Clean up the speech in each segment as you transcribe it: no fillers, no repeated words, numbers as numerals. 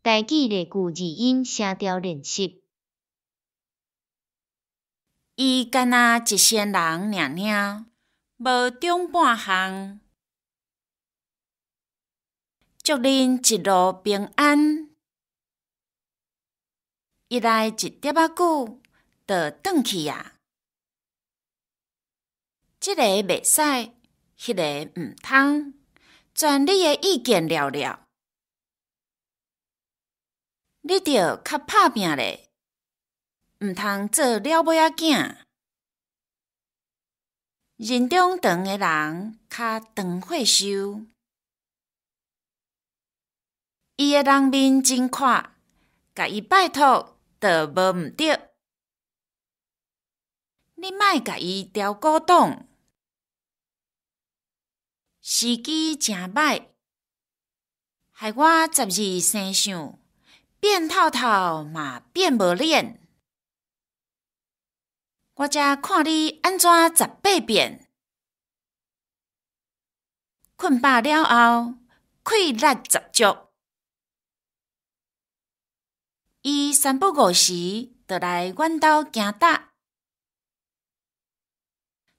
台語例句字音聲調練習。伊干焦一仙人爾爾，無長半項。祝恁一路平安。伊來一點仔久，就轉去矣。這个袂使，彼个毋通，全你的意見了了。你著較拍拚咧，毋通做了尾仔囝。人中長的人較長歲壽。伊的人面真闊，共伊拜託就無毋著。你莫共伊刁古董。時機誠䆀，害我十二生相變透透嘛變無臉。我才看你按怎十八變。睏飽了後，氣力十足。伊三不五時就來阮兜行搭。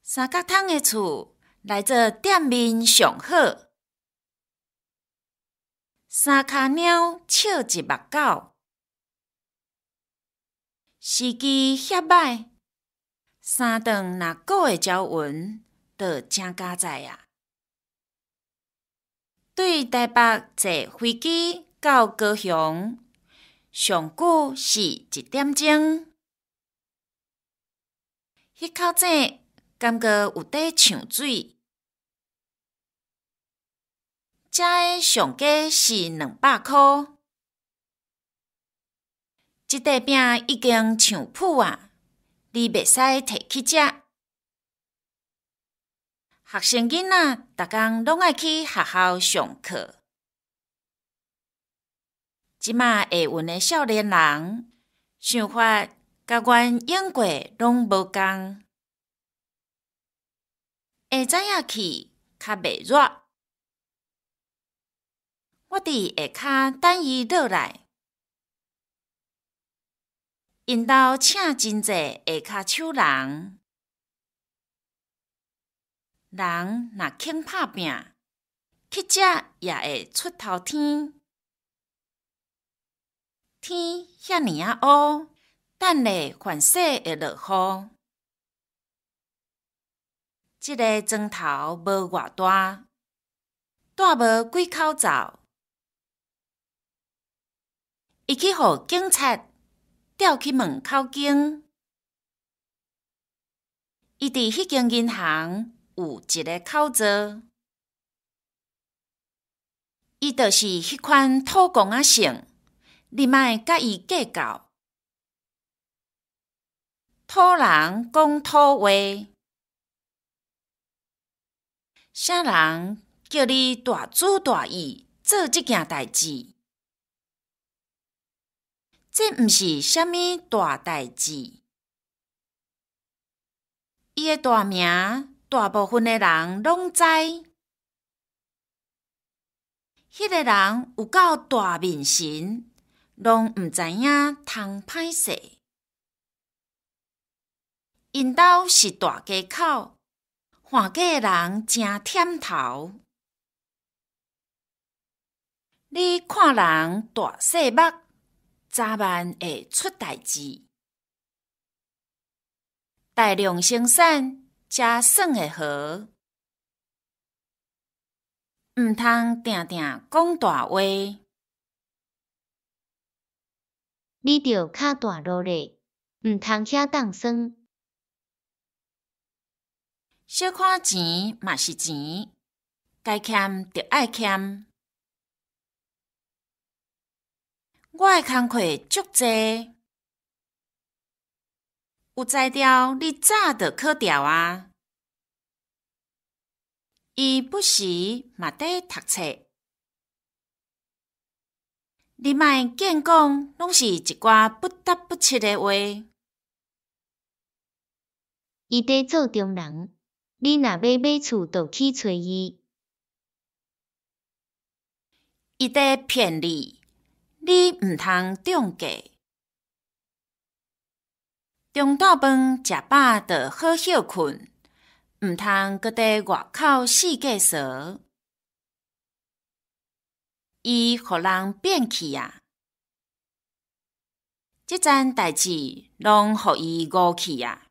三角窗的厝來做店面上好。三跤貓笑一目狗。時機遐䆀，三頓若顧會焦勻，就誠佳哉矣。對台北坐飛機到高雄，上久是一點鐘。彼口井感覺有佇搶水。遮的上低是200箍。這塊餅已經上殕矣，你袂使提去食。學生囡仔逐工攏愛去學校上課。這馬會運的少年人，想法佮阮用過攏無仝。下早仔去較袂熱。我佇下跤等伊落來。𪜶兜請真濟下跤手人。人若肯拍拚，去食也會出頭天。天遐爾仔烏，等下凡勢會落雨。這个磚頭無偌大，帶無幾口罩。伊去予警察調去問口供。伊佇彼間銀行有一个口座。伊就是彼款土戇仔性，你莫佮伊計較。土人講土話，啥人叫你大主大意做這件代誌？這毋是啥物大代誌。伊的大名，大部分的人攏知。彼个人有夠大面神，攏毋知影通歹勢。𪜶兜是大家口，看過的人誠忝頭。你看人大細目，早晚會出代誌。大量生產才算會和。毋通定定講大話。你著較大努力，毋通遐凍酸。小可錢嘛是錢，該儉著愛儉。我的工課足濟，有才調你早就考著矣。伊不時嘛佇讀冊。你莫見講攏是一寡不答不切的話。伊佇做中人，你若欲買厝就去揣伊。伊佇騙你，你毋通中計。中晝飯食飽就好歇睏，毋通閣佇外口四界趖。伊予人變去矣！這層代誌攏予伊誤去矣！